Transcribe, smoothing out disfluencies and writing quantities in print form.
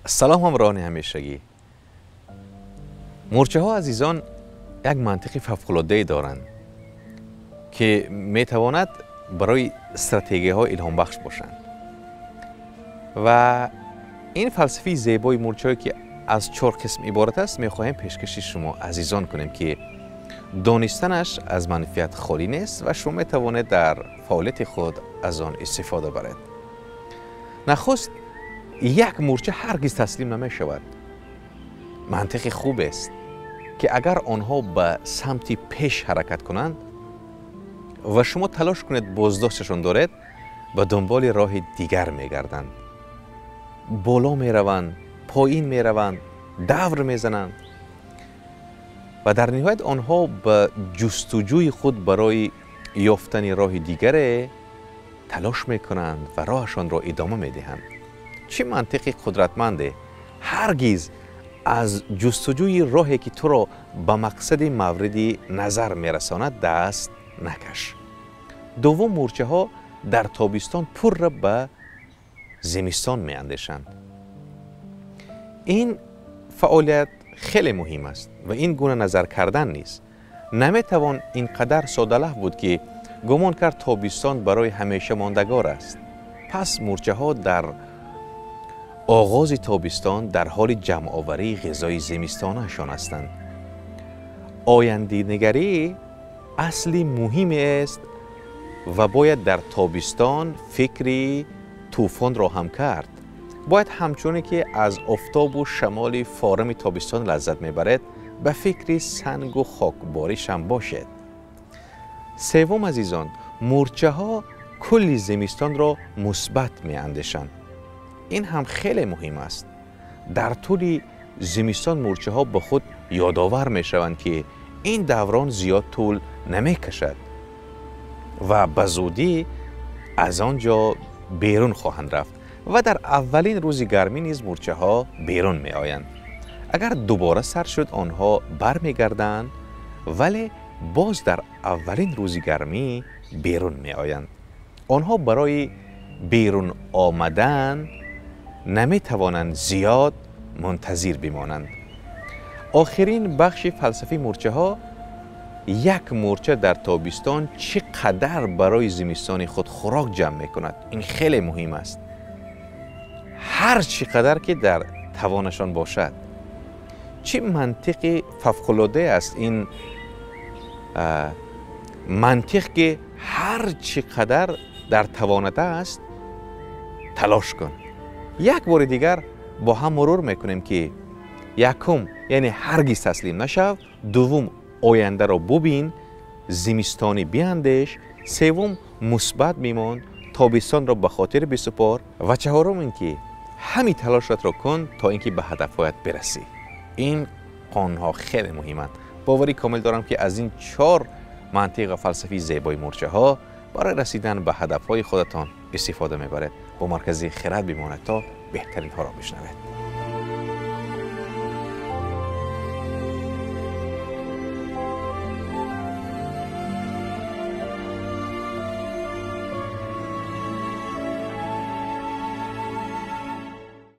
Салом, ҳамроҳони ҳамешагӣ. Мӯрчаҳо, азизон, як мантиқи фавқулоддае доранд, ки метавонад барои стратегияҳо илҳомбахш бошанд. Ва ин фалсафаи зебои мӯрчаҳое, ки аз чор қисм иборат аст, мехоҳем пешкаши шумо азизон кунем, ки донистанаш аз манфиат холӣ нест ва шумо метавонед дар фаъолияти худ аз он истифода баред. Нахуст, як мӯрча ҳаргиз таслим намешавад. Мантиқи хубест, ки агар онҳо ба самти пеш ҳаракат кунанд ва шумо талош кунед боздошташон доред, ба дунболи роҳи дигар мегарданд, боло мераванд, поин мераванд, давр мезананд ва дар ниҳоят онҳо ба ҷустуҷӯи худ барои ёфтани роҳи дигаре талош мекунанд ва роҳашонро идома медиҳанд. Чӣ мантиқи қудратманде! Ҳаргиз аз ҷустуҷӯи роҳе, ки туро ба мақсади мавриди назар мерасонад, даст накаш. Дуввум, мӯрчаҳо дар тобистон пурра ба зимистон меандешанд. Ин фаъолият хеле муҳим аст ва ин гуна назар кардан низ. Наметавон ин қадар содалаҳ буд, ки гумон кард тобистон барои ҳамеша мондагор аст. Пас мӯрчаҳо дар оғози тобистон дар ҳоли ҷамъоварии ғизои зимистонаашон ҳастанд. Ояндинигарӣ асли муҳиме аст ва бояд дар тобистон фикри тӯфонро ҳам кард. Бояд ҳамчуне ки аз офтобу шамоли форами тобистон лаззат мебаред, ба фикри сангу хокбориш ҳам бошед. Севум, азизон, мӯрчаҳо кулли зимистонро мусбат меандешанд. Ин ҳам хеле муҳим аст. Дар тӯли зимистон мӯрчаҳо ба худ ёдовар мешаванд, ки ин даврон зиёд тӯл намекашад ва ба зудӣ аз он ҷо берун хоҳанд рафт ва дар аввалин рӯзи гармӣ низ мӯрчаҳо берун меоянд. Агар дубора сар шуд, онҳо бармегарданд, вале боз дар аввалин рӯзи гармӣ берун меоянд. Онҳо барои берун омадан наметавонанд зиёд мунтазир бимонанд. Охирин бахши фалсафаи мӯрчаҳо: як мӯрча дар тобистон чӣ қадар барои зимистони худ хӯрок ҷамъ мекунад? Ин хеле муҳим аст. Ҳар чӣ қадар ки дар тавонашон бошад. Чӣ мантиқи фавқулоддае аст ин мантиқ, ки ҳар чӣ қадар дар тавонат аст, талош кун. Як бори дигар бо ҳам мурур мекунем, ки якум, яъне ҳаргиз таслим нашав; дуввум, ояндаро бубин, зимистонӣ биандеш; севум, мусбат бимон, тобистонро ба хотир бисупор ва чаҳорум ин ки ҳами талошатро кун, то ин ки ба ҳадафҳоят бирасӣ. Ин қонунҳо хеле муҳиманд. Боварӣ комил дорам, ки аз ин чор мантиқ ва фалсафаи зебои мӯрчаҳо барои расидан ба ҳадафҳои худатон истифода мебаред. Бо Маркази Хирад бимонед, то беҳтаринҳоро бишнавед.